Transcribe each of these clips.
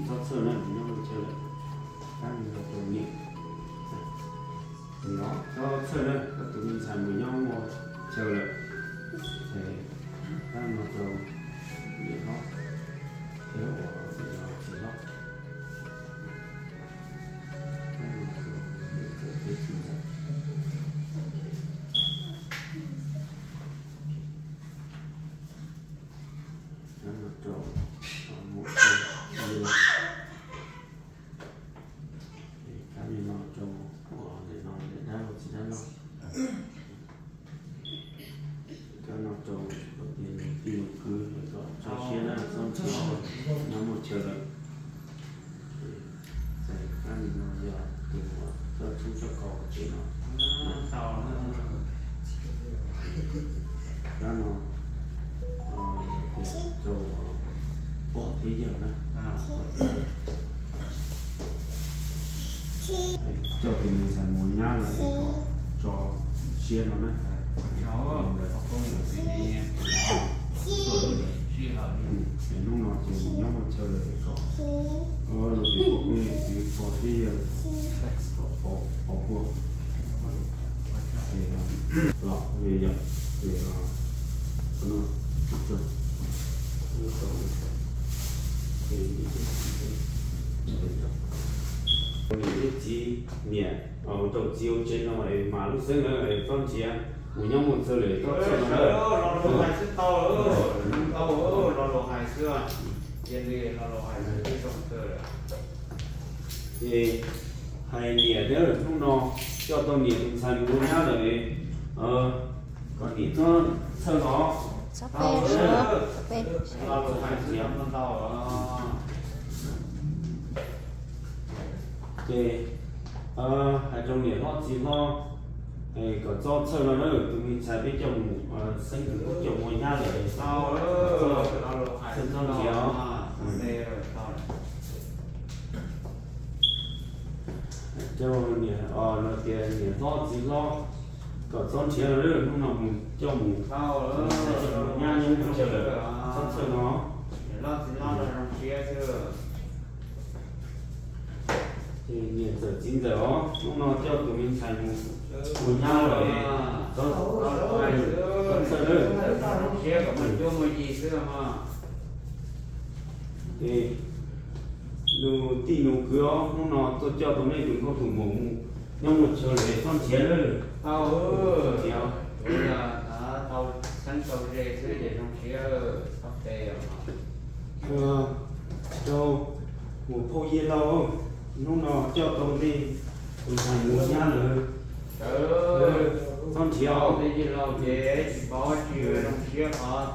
Txhob txhawj na, mus nyob muaj chaw lawm. Kab no rau niam. Nim no txhob txhawj na, koj tus me ntxhais mus nyob muaj chaw lawm. Ces kab no rau niam hlob thiab uas txiv hlob. Kab no rau niam txawm thiab txiv ntxawm. Kab no rau muam thiab li. Kab li no rau uas nim no niam dab laug txiv dab laug. Kab no rau tij laug kwv kom tso siab na, txhob ntshai, nyob muaj chaw lawm. Txais kab li no yog tus uas txoj tshoob txoj kos tsev no. Kab no rau pog thiab yawg na. Coj tus me ntxhais mus nyab lawm es kom tso siab no na. Hnub no ces mus nyob muaj chaw lawm es kom luag tus poj niam txiv pog thiab yawg pog puag los yom, ces no niam thiab txiv, niam rau txiv ua tsev no es mam lub xeeb na, txhob nrhiav, mus nyob muaj chaw lawm txhob txhawj no na. Los hais xwb, cia li los hais xwb. Ces hais niam thiab, hnub no coj tau niam tus ntxhais mus ua nyab lawm, kom niam txhob txhawj no. Ces hais rau niam hlob txiv hlob kom txhob txhawj no na, tus me ntxhais peb coj mus, xeeb twg peb coj mus ua nyab lawm, txhob nrhiav os. Rau niam, no tias niam hlob txiv hlob kom txhob nrhiav no, hnub no mus coj mus, coj mus ua nyab nyob muaj chaw lawm, txhob txhawj no. Ces niam txawm txiv ntxawm os, hnub no coj tus me ntxhais mus ua nyab lawm, txhob txhawj na. Nus tij nus kwv os, hnub no tuaj coj tau nej tus nkauj tus muam mus nyob muaj chaw lawm, txhob nrhiav na. Tau, tau xeeb tau ze xwb ces zoo siab. Rau mus phauj yij laug, hnub no coj tau nej tus ntxhais mus ua nyab lawm, txhob nrhiav os. Yij laug ces tsis paub tsis zoo siab qhov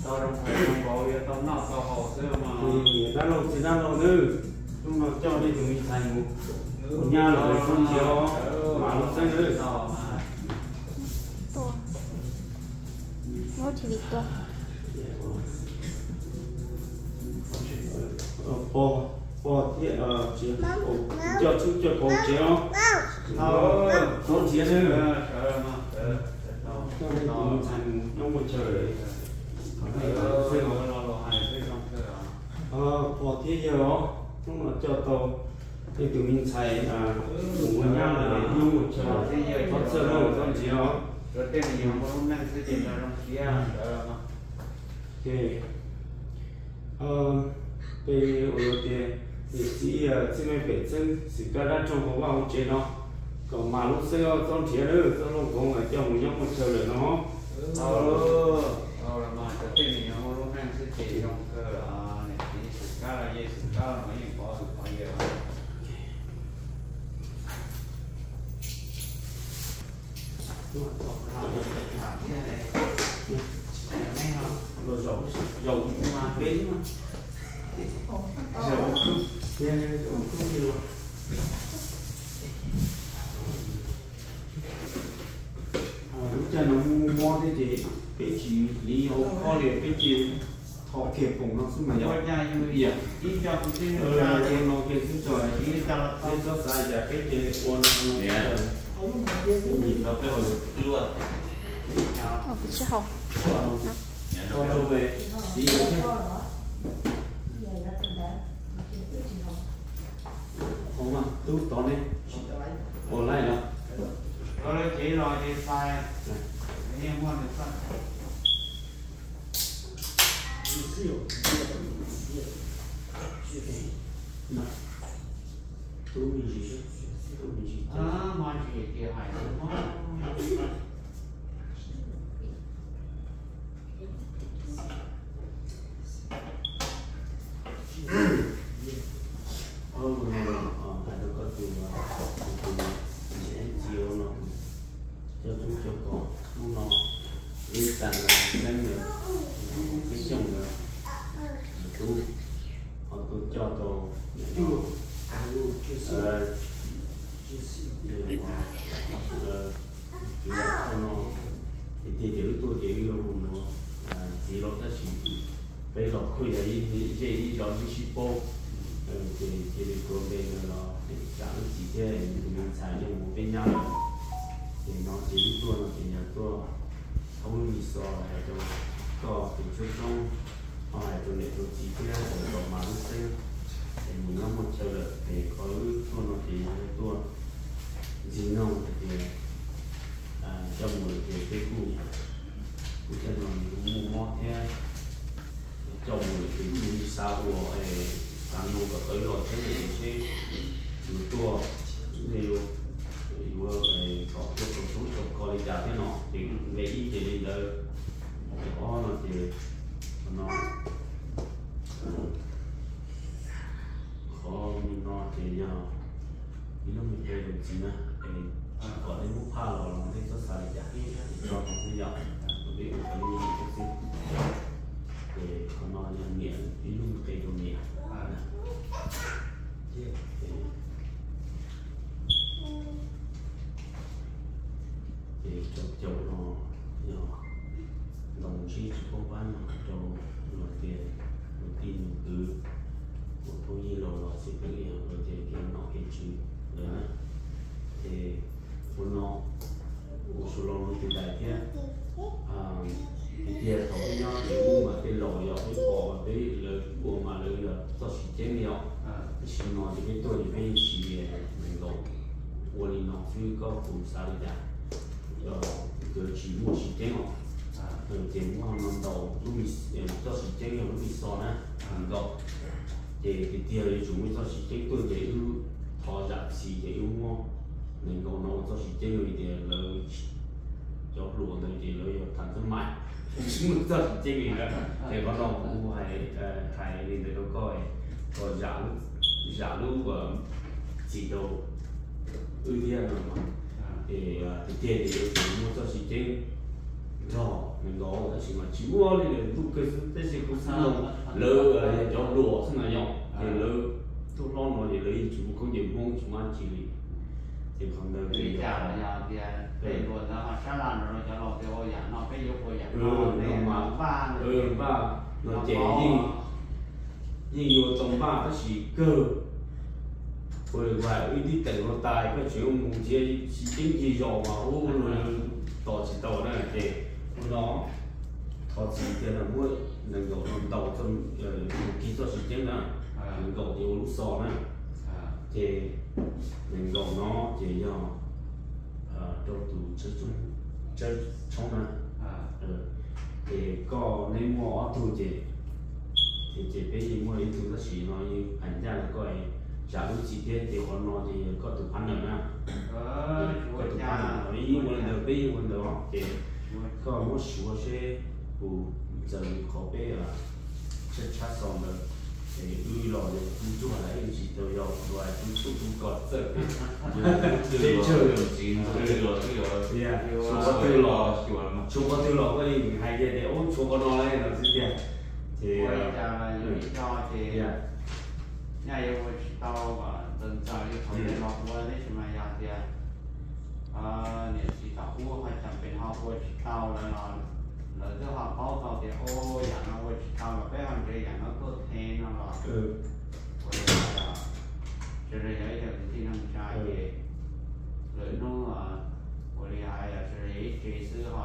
tau zoo phem zoo vauv yuav tau noj tau haus xwb mas. Niam dab laug txiv dab laug nawb, hnub no coj nej tus me ntxhais mus ua nyab lawm, txhob nrhiav os, mam lub xeeb nawb. Pog, pog thiab, coj tshoob coj kos tsev os, txhob nrhiav nawb. Coj nej tus me ntxhais mus nyob muaj chaw lawm, kom nej mam lub xeeb os. Pog thiab yawg os, hnub no coj tau nej tus me ntxhais mus ua nyab lawm, nyob muaj chaw lawm, txhob txhawj nawb, txhob nrhiav os. Peb ua tias niam txiv txij me pem txheeb xwm kab dab roog hauv vaj hauv tsev no, kom mam lub xeeb os, txhob nrhiav nawb, txhob looj koov, coj mus nyob muaj chaw lawm no. Lub caij no muaj mob thiab ces peb tsis lis ua khob li, peb cia li thov kiag poom no xwb mas yog. Ua no kiag xwb tso, peb txhob xav cas peb cia li ua no. Nim no peb ho lug luaj. Txiv thiab. Tub me ntsis, tub me ntsis, hais tub mob. Ob lub no hais rau koj tus, tus ntxim ntxim no, cov tub cov kos hnub no ib tag lawm, neeb lawm, peb xyooj lawm, tub ho tuaj coj tau niam no, no, tiag tiag ces wb tuaj ces wb yuav mus nuav txiv los tab sis peb los kuj yog ib zej ib zos wb sib paub, ces cia li tuav npe no los tsam wb txiv thiab tus me ntxhais no mus peb nyab lawm. Ces no ces wb tuaj no ces yog tuaj thoob lub mis xos hais rau koj tus tshwj xeeb, ho hais rau niam rau txiv thiab rau mas lub xeeb, ces mus nyob muaj chaw lawm ces qhov wb tuaj no ces yog tuaj ntxig noog hais tias coj mus lawm ces peb kuj, kuj thiaj no kuj muaj mob thiab, coj mus lawm ces kuj xav ua, xav noog kom tau ib los tsheb seb yuav tuaj, yuav, yuav kom tuaj tau tub tau kos li cas thiab no ces nqe ib ces li ntawd, nqe ob no ces no qhov no ces yog ib lub me qe rau txiv na, es kom nej muab phaj los los nej txhob xav li cas, tso tau xwb yom, peb ua qhov nej xwb. Ces qhov no yog niam, ib lub me qe rau niam. Ces rau caum no yog ntoo ntsib tsis paub pab no rau los tias tus tij tus kwv, tus phooj ywg laus los xij peem li los tias kev nom kev tswv ntawd na. Ces ua no, ua su los tus tais thiab, tiag tiag thaum peb nyob ces ub mas tej laus yog peb pom mas peb lawv ua mas lawv yog txoj siv ceeb li os. Tab sis no ces peb tuaj ces peb yeej siv me nkaus ua li no xwb, koj puas xav li cas? Nkawd tsis muaj siv ceeb os. Ces muab no ntaus lub me, txoj siv ceeb yog lub me xos na, nkaus. Ces tiag tiag yuav tsum muaj txoj siv ceeb tuaj ces wb thov zam txim ces wb muab me nkaus no ua txoj siv ceeb, vim tias lawv cov hluas ntawd ces lawv yog tham txawb mais, tsis muaj txoj siv ceeb li na. Ces qhov no kuv hais, hais li ntawd rau koj, koj zam lub, zam lub txim rau wb thiab no. Ces tiag tiag ces yuav tsum muaj txoj siv ceeb nrog me nkaus, tab sis mas tsis muaj li, ntuj kawg xwb. Tab sis kuv xav lawv yog cov hluas xwb na yom, ces lawv tuaj hlob no ces lawv yeej tsis muaj khaub ncaws Hmoob tsis muaj dab tsi li. Ces qhov ntawd li cas los yog tias peb hluas ntawd ho sab laj nrog rau cov laus tias ua yam no peb yuav ua yam no, npaj no ces yeej, yeej yuav tau npaj tab sis kawg ua li kuv hais, wb tib teem no tas koj tseem mus nrhiav siv ceeb ncig zos mas ub, tos tsis tau na. Ces ua no thov txim tias no muab nees nkaum no ntaus, mus kig txoj siv ceeb na, nees nkaum ces ua lub xos na. Ces nees nkaum no ces yog rau tus tsawb tshoob na. Ces koj neb muaj ob tug ces, ces peb yeej muaj ib tug tab sis no yeej hais ncaj rau koj, zam lub txim thiab ces qhov no ces yog koj tus phab nawm na. Koj tus phab nawm no yeej ua li ntawd peb yeej ua li ntawd os. Ces koj muab suav seb puas txaus li qhov peb tshab tshab xos ntawd. Ces wb los yog tub ntsuag lawm yeej tsis tau yog dua tub ntsuag tub kos txawj peb, teb chaws, tshuav qhov twg los koj yeej hais kiag tias ub tshuav qhov no no xwb tiag. Ces ua li cas los yus ib co ces nyaj yuav ua tsis tau kom ntxaws ntxaws li thaum peb los ua, tab sis mas yog tias niam txiv tom ub ho cas pes ho ua tsis tau lawm los lawv twb ho paub tau tias ub yam no ua tsis tau los peb ho nrhiav yam no tuaj the no los ua li hais, sawv daws yog ib co kwv tij neej tsa ces lwm hnub ua li hais sawv daws yog ib tse xwb ho,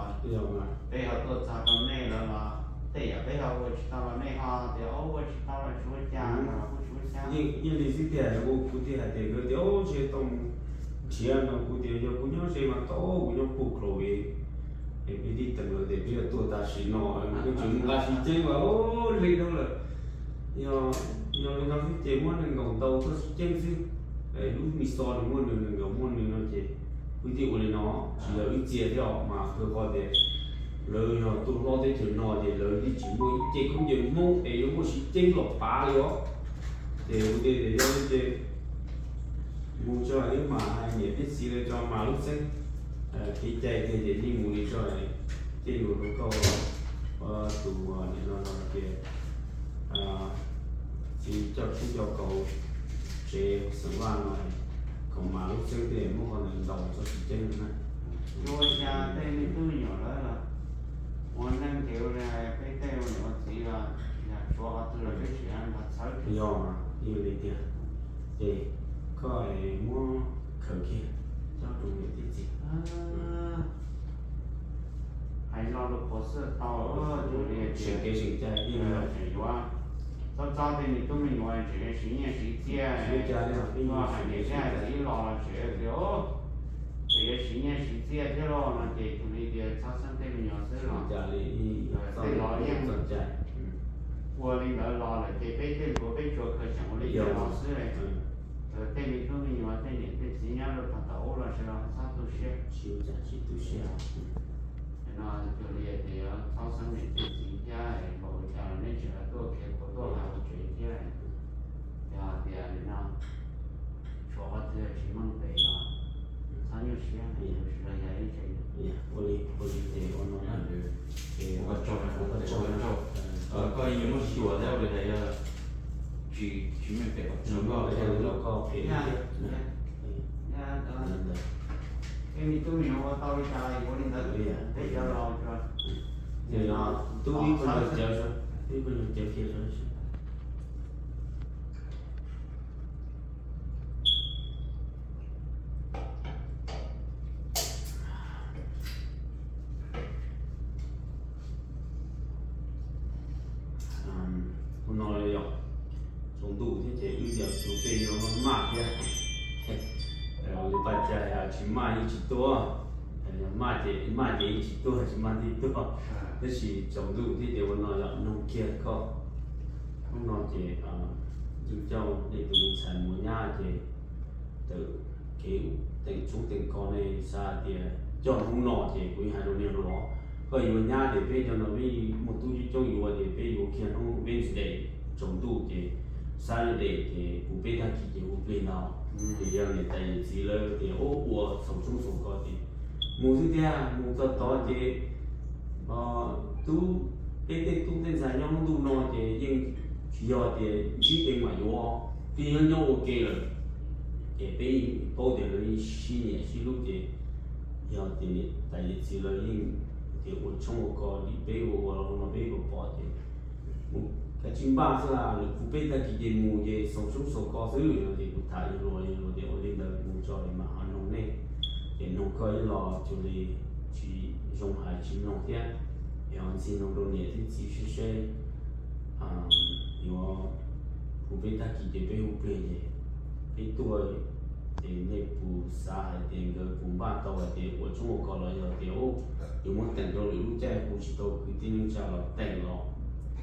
peb ho tuaj txog rau nej lawm los tej yam peb ho ua tsis tau los nej ho tias ub ua tsis tau los tsis ua cas los kuj tsis ua cas. Yeej li xwb tiag, kuv thiaj hais tias nkawd tias ub ntshe tau mus nrhiav no, kuv tias yog kuv nyob ze mas tau, kuv nyob puag Khloe es peb tib teem lawv tias peb yuav tuaj tam sim no, peb tseem mus nqa siv ceeb mas ub lig dhau lawm. Yog, yog li no xwb ces muab nees nkaum ntau txoj siv ceeb xwb. Lub mi xo nws muaj nws, nees nkaum muaj nws no ces wb thiaj ua li no, tsis yog wb txia thiab os, mas kawg qhov tias lawv yog tuaj hlob teb chaws no ces lawv yeej tsis muaj ib ce khaub ncaws Hmoob es yuav muaj siv ceeb los pav li os. Ces kuv tias yog li ces mus tso wb mam hais niam thiab txiv lawv tso mas lub xeeb kev cai tiag ces yeej mus li tso, ces mus rau koj tus niam no los tias txiv coj tshoob coj kaus tsev xeem Vaj no, kom mas lub xeeb thiaj muab qhov ntawd ntaus txoj siv ceeb na. Ua cas tej me tub me nyuam lawv los ua neej ces ua li peb tej ua niam ua txiv los yog tshuav qhov twg los peb tseem npaj txhawb. Yog mas yeej li tiag. Ces koj muab khaws kiag coj rau niam thiab txiv. Hais lo lus qhuav xwb tau, tseem kev tseem cai yeej tseem yuav. Txhob txob tej me tub me nyuam tseem yuav siv nyiaj siv txiaj, tuaj hais niam thiab hais txiv los los tseem tias tseem yuav siv nyiaj siv txiaj thiab los no ces cuag li tias txhob xeeb tej me nyuam xwb los. Tej los yeej ua li ntawd los lawm ces peb tej npluav peb tsuas khaws xeem ua li ntawd los xwb. Tej me tub me nyuam tej niam tej txiv nyob rau puag tom ub los sawv daws txhob tu siab. Tsis tu siab. No cuag li tias txhob xeeb niam thiab txiv thiab npaum li cas los nej tseem tuaj khiav khuav tuaj hais ua tsev thiab. Yog tias li no tshuav qhov twg tsis meej pem los txhob nyuaj siab, sawv daws yog ib tsev. Ua li, ua li ces ua no na. Ua tsaug, ua tsaug. Koj yuav muab xyuas thiab ua li hais yog tsis, tsis meej pem los koj pem thiab. Tej me tub me nyuam ua tau li cas los yuav ua li ntawd, peb cov laus tsuas tub ib pawg nyuag cawv, ib pawg nyuag cawv kiag. Ua no yog tsaus ntuj thiab ces wb yog tus pej yuav maj thiab. Li paj cai tsis maj yeej tsis tuaj, yog maj ces, maj ces yeej tsis tuaj, tsis maj thiaj tuaj. Tab sis tsaus ntuj thiab ces ua no yog noog kiag koj. Hnub no ces yus coj nej tus me ntxhais mus nyab ces tawm kev teem tshoob teem kos nej xav hais tias coj hnub no ces kuv yeej hais rau nej los, koj yuav nyab ces peb cov no peb muaj tub coob coob yuav ces peb yuav kiag hnub Wednesday tsaus ntuj ces Saturday ces kuv peb tag kis ces hu plig ntag. Ces yog niam tais yawm txiv lawv tias ua xaus tshoob xaus kos ces mus xwb tiag, mus txog tod ces tub, peb tej tub tej ntxhais nyob hnub ntuj no ces yeej tsis yog tias ntsib teev mam yuav, twb nyob nyob ua ke lawm. Ces peb yeej paub tias lawv yeej sib nyiam sib hlub ces yog tias niam tais yawm txiv lawv yeej tias ua tshoob ua kos li peb ua ua los no peb pom pom ces mus kav tsij npaj xwb, lawv hu peb tag kis ces mus ces xaus tshoob xaus kos xwb no ces kuv tham yawg hluas, yawg hluas tias ua li ntawd mus tso es mam ho noog nej. Ces noog koj ib los cuag li tsis zoo hais tsis mloog thiab, es ho ntxig noog rau niam thiab txiv seb seb yuav hu peb tag kis ces peb hu plig ces peb tuaj ces nej puas xav hais tias nkawd puas npaj tau hais tias ua tshoob ua kos los yog tias yuav muab teem rau lwm lub caij hu tsis tau kwv tij neej tsa los teem los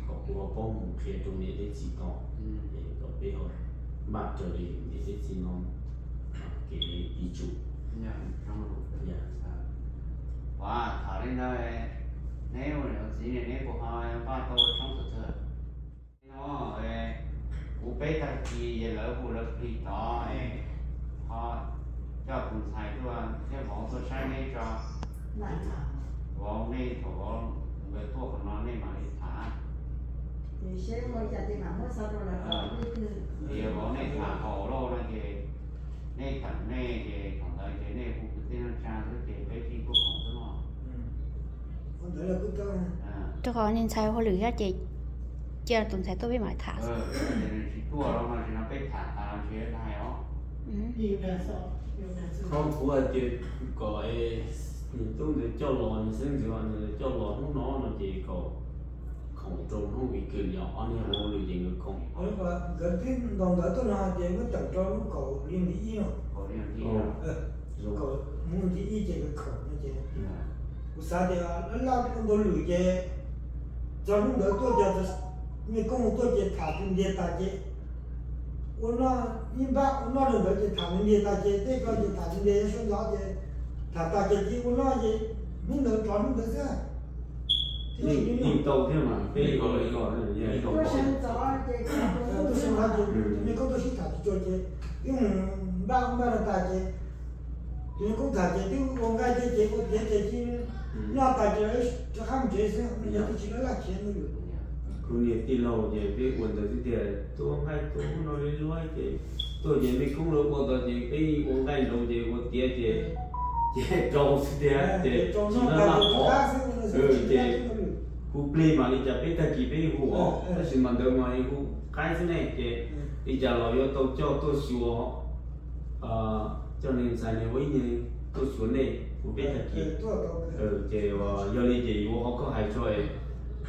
kom kuv ho paub mus qhia rau niam thiab txiv tod, es kom peb ho npaj raws li niam thiab txiv no kev ib tsum. Ua tham li ntawd, neb ua niam ua txiv ne neb puas ho npaj tau ua tshoob xwm txheej? No kuv peb tag kis ces lawv hu lawv plig tod, ho coj tus ntxhais tuaj thiab vauv tuaj saib neb tso. Vauv nej thaum vauv nkawd tuaj qhov no nej mam li tham. Tias vauv nej tham haum lauj no ces nej teem nej ces thaum ntawd ces nej hu kwv tij neej tsa xwb ces peb thiaj tuaj koom xwb no. Rau qhov niag ntxhais hauj lwm thiab ces cia tus ntxhais tuaj peb mam tham. Tsis tuaj los no tsis no peb tham tas los tsis hais os. Koj kuv hais tias kom nws tub ntawd coj los, nws xeeb ntxwv ntawd coj los hnub no no ces kom khoom rau hnub weekend yog ob niag hauj lwm ces nkawd khoom. Nkawd twb ntaus ntawv tuaj no hais tias muab teem rau lub kaum li nti ib no. Kaum nti ib ces nkawd khoom no ces kuv xav tias laj laj ntau lwm ces txog hnub ntawd tuaj ces Mej koob tuaj ces tham tus ntiag tas ces ua noj, ib npaj ua noj rau ntawd ces tham nws ntiag tas ces tej ko ces tham nws ntiag yuav sawv ntxov ces tham tas ces cia ua noj ces hnub ntawd rov hnub ntawd xwb. Yeej tau thiab mas peb ko tuaj sawv ntxov ces mej koob tuaj sib tham tus cua ces wb mus npaj ua npaj rau tas ces tus me koob tham ces twb ua nqaij tej ces ua tiav ces cia noj tas ces rov qab mus tsev xwb, yog twb tsis laj laj khiav ntawd. Kuv niag tij laug ces peb ua ntawd xwb tiag, tua nqaij tua ub no li luag ces tuaj ces mej koob lawv ua tau ces peb ua nqaij nraud ces ua tiav ces, ces rau xwb tiag ces tsis laj laj qhov. Ces hu plig mas li cas peb tag kis peb yeej hu os, tab sis mas ntawd mas hu qaib xwb ne ces li cas los yuav tau coj tuaj xyuas, coj niag ntxhais niag ua ib niag tuaj xyuas nej ua peb tag kis. Ces yog li ces yuav qhov koj hais tso es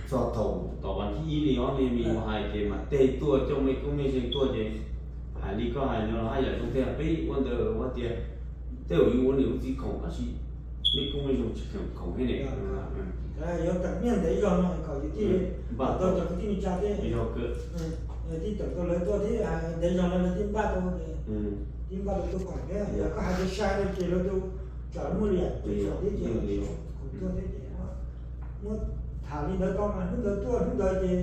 txog thaum tom vas thib ib li ob niag me nyuam hais ces mam tej tuaj coj mej koob mej zeej tuaj ces hais li koj hais no los haj yam zoo tiag. Peb ua ntawd ua tias tej zaum yus ua niam ua txiv khoom tab sis mej koob mej zeej tsis khoom khoom thiab ne. Yuav teem nyiaj ntev zog no kom yus thiaj npaj tau cov kwv tij neej tsa thiab. Yog tij teem tau lawv tuaj thiab ntev zog no lawv thiaj npaj tau, thiaj npaj tau tus khoom thiab. Yog koj hais tias sai no ces lawv tus tsam muaj li yam tsaus thiab ces khoom tuaj thiab ces muab tham li ntawd tau mas hnub ntawd tuaj hnub ntawd ces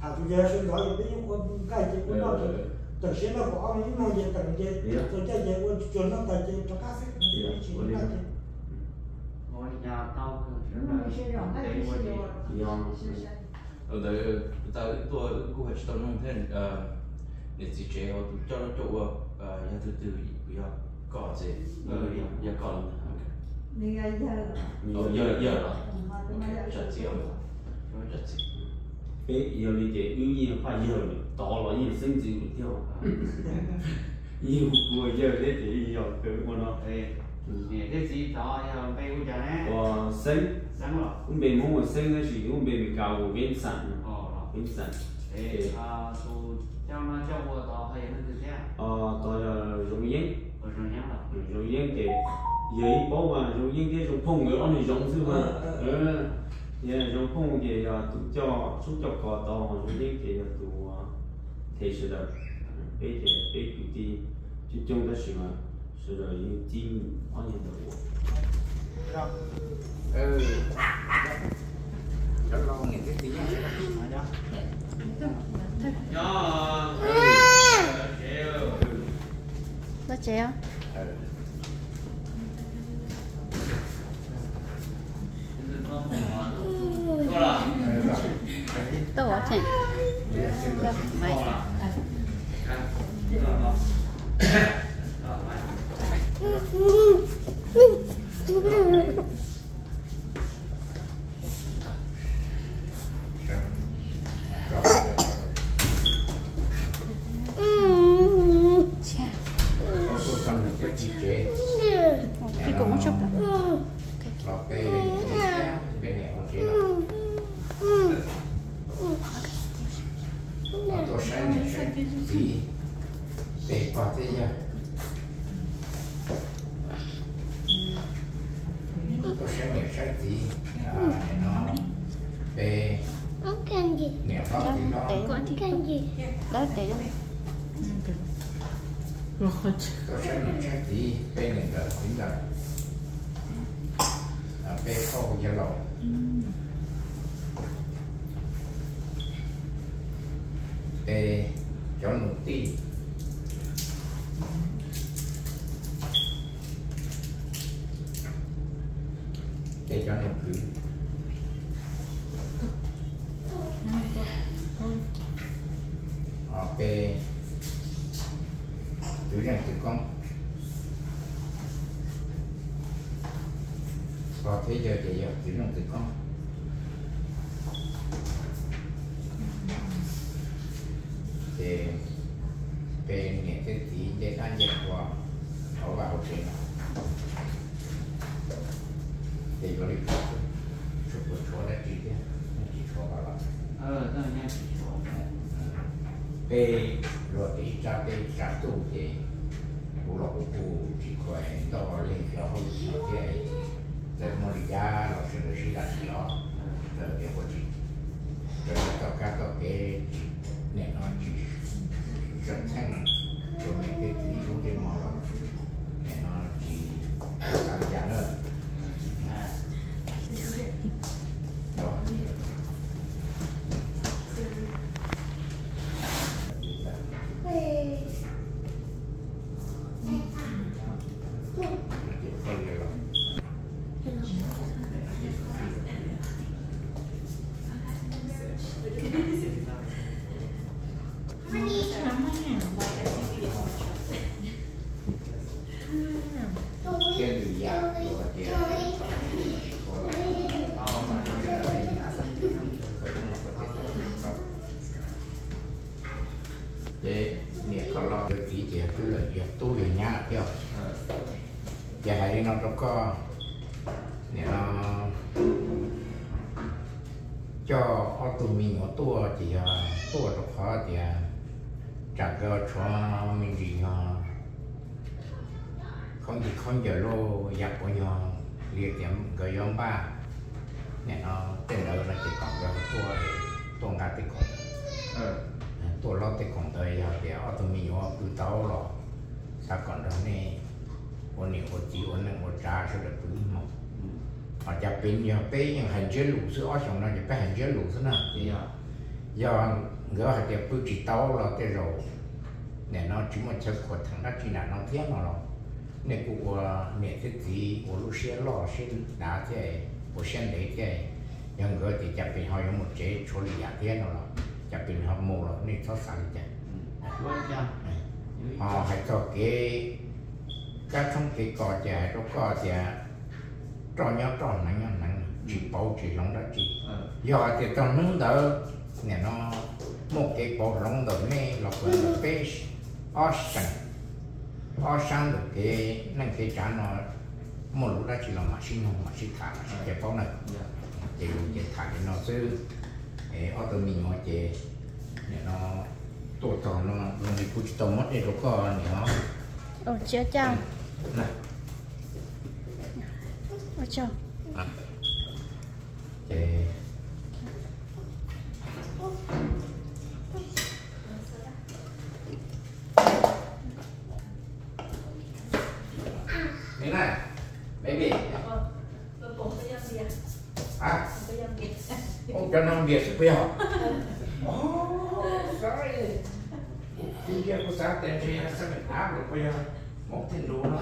tham tus ces sawv ntxov ces peb yeej ua nqaij ces ua noj ces tawm siav noj kaum ob moos ib moos ces teem ces txog caij ces ua tsuag noj tas ces rov qab xwb, tsis ua nqaij ces. Ntawd tau tuaj wb kuj hais tsis tau nug thiab, niam txiv tsev hauv tus coj noj coj ua yog tus twg, yog koj xwb, yog koj los? Yawg los? Zam txim, zam txim. Peb yog li ces wb yeej paj yawg tod los yeej xeeb ntxwv thiab. Yeej hu ua yawg thiab ces yog ua no. Niam thiab txiv tod yog npe hu cas ne? Ua Xeeb. Xeeb los? Lub npe Hmoob ua Xeeb tab sis lub npe Meskas ua Vincent. Vincent. Tus coj noj coj ua tod ho yog leej twg thiab? Tod yog Zoo Yeeb. Zoo Yeeb ces yog ib paub mas Zoo Yeeb thiab Zoo Phooj nkawd ob niag Zoo xwb mas. Yog Zoo Phooj ces yog tus coj tshoob coj kos tod, Zoo Yeeb ces yog tus them sawv daws. Peb ces peb kwv tij coob coob tab sis mas sawv daws yeej txib ob niag ntawd ua. Lov tsev os. Tau ua tseem. Tuaj saib niam saib txiv, peb pog thiab yawg. Tuaj saib niam saib txiv, no peb niam hlob txiv hlob. Tuaj saib niam saib txiv, peb niam ntxawm txiv ntxawm, peb phauj yawg laus, peb cov nus tij, peb cov nus kwv, peb txiv zeej txiv koob, pog thiab yawg ces yog txiv zeej txiv koob. Ces peb niam thiab txiv nce dab nce qhua hauv vaj hauv tsev no, ces yuav li ko xwb, tsis pub tshuav dab tsi thiab, tsis tshuav ko los. Peb luag peb ib tsav peb tsav tuj ces kuv los kuv kuj tsis khuam ntau li cov hauj lwm no thiab, txawm muaj li cas los sawv daws sib zam tsis los, txawm tias ua tsis Txoj kab txoj kev tsis, nim no tsis tseem txheej rau niam thiab txiv lub ntsej muag los nim no tsis xav li cas na. Ces niam koj los yog txiv ces twb lawm yog tub yog nyab thiab. Ces hais li no rau koj, nim no coj ob tug me nyuam tuaj ces yog tuaj rau qhov tias tsam nkawd tshuav me ntsis nyuag khaub ncaws, khaub ncaws lauj, yav puav nyuag li tias nkawd yuav npaj nim no tej ntawd no ces kom nkawd tuaj, tuaj nqa tej khoom, tuaj lob tej khoom ntawd. Yog tias ob tug me nyuam pw tau los xav kom nrog nej ua niam ua txiv ua neej ua tsav sawv daws pw ib hmos. Ho cas peb yog peb yeej hais ntsiab lus xwb, ob xyoos no ces peb hais ntsiab lus xwb na. Yog nkawd hais tias pw tsis tau los tej zaum nim no tsis muaj chaw khuam theem dab tsi nram no thiab no los nej kuj ua niam thiab txiv ua lub siab loj siab dav thiab ua siab ntev thiab. Yog nkawd tias cas pes ho yuav mus tsev tshuav lwm yam thiab no los cas pes ho mus los nej txhob xav li cas. Ho hais txog kev kab tshoob kev kos ces hais rau koj tias roj nyob roj hneev nyob hneev, tsis pauv tsis hloov dab tsi. Yog hais tias txog hnub ntawd nim no muaj kev pauv hloov ntawm nej los puas ntawm peb ob seem, ob sab ntawm kev neej kev tsav no muaj lub dab tsi los mam sib nug mam sib tham mam sib cia paub na. Ces yus ces tham li no xwb. Ob tug me nyuam ces nim no tuaj txog no zoo li kuv tsis tau muab dej rau koj nim no. Baby, hab, ub, cov no npias xwb puas yog? Oh, sorry. Kuv ntsia kuv xav tias ntshe yog xab pem av lawm puas yog, muab tej nrug no.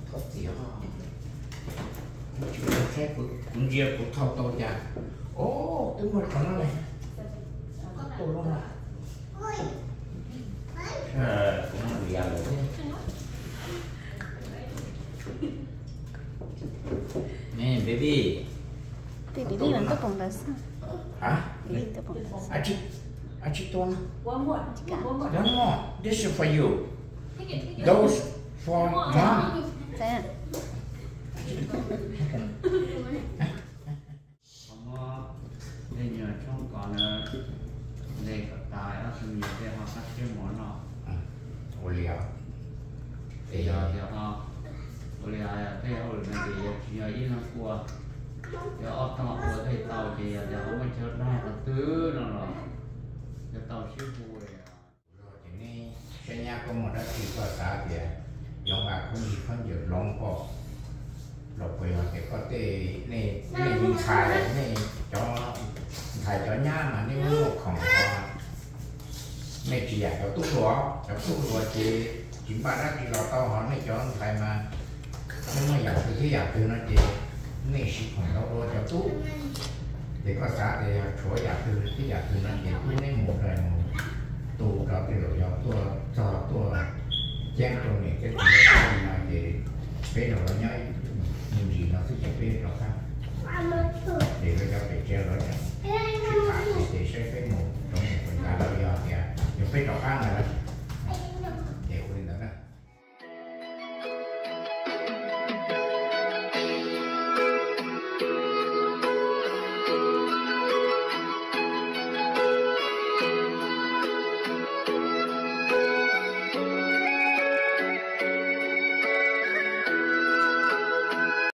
Thov txim os. Tsis muaj saib, kuv ntsia kuv thau tau cas. Os, twb muaj qhov no ne. Koj tua lub no. Kuv muaj lias lawm thiab. Nè, baby. Baby los tuaj pom ntawd xwb. Hab? Baby tuaj pom ntawd xwb. Ab tsi tua no. Tsis kam. No, no, this is for you. Those for mom. Muab tej nyuag tshoob kos na, nte kom tas, ob tug me nyuam tej ho qab siab mov noj. Ua li os. Ces yog tias ho ua li hais tej hauj lwm no ces yog tsis yog ib leeg ua, yog ob tog ua thiaj tau, ces yog tias ho muaj chaw daig qhov twg no los yog tau sib hu li. Ces nej saib nyab koj muaj dab tsi koj xav tias yuav nqa khub nyiaj khaub ncaws hloov pom los puas yog tias koj tej, nej ntxhais, nej cov ntxhais cov nyab mas nej muaj khoom, nej tsis yam cov tub hluas, cov tub hluas ces tsis npaj dab tsi los tau, ho nej cov ntxhais mas nej muaj yam twg thiab yam twg no ces nej siv khoom ntau dua cov tub. Ces koj xav tias yog tshuav yam twg thiab yam twg no ces tub neb mus, mus tu rau tej zaum yog tuaj txog tuaj ceeb rau niam thiab txiv li no ces peb los nyob ib me ntsis no xwb ces peb rov qab. Ces lawv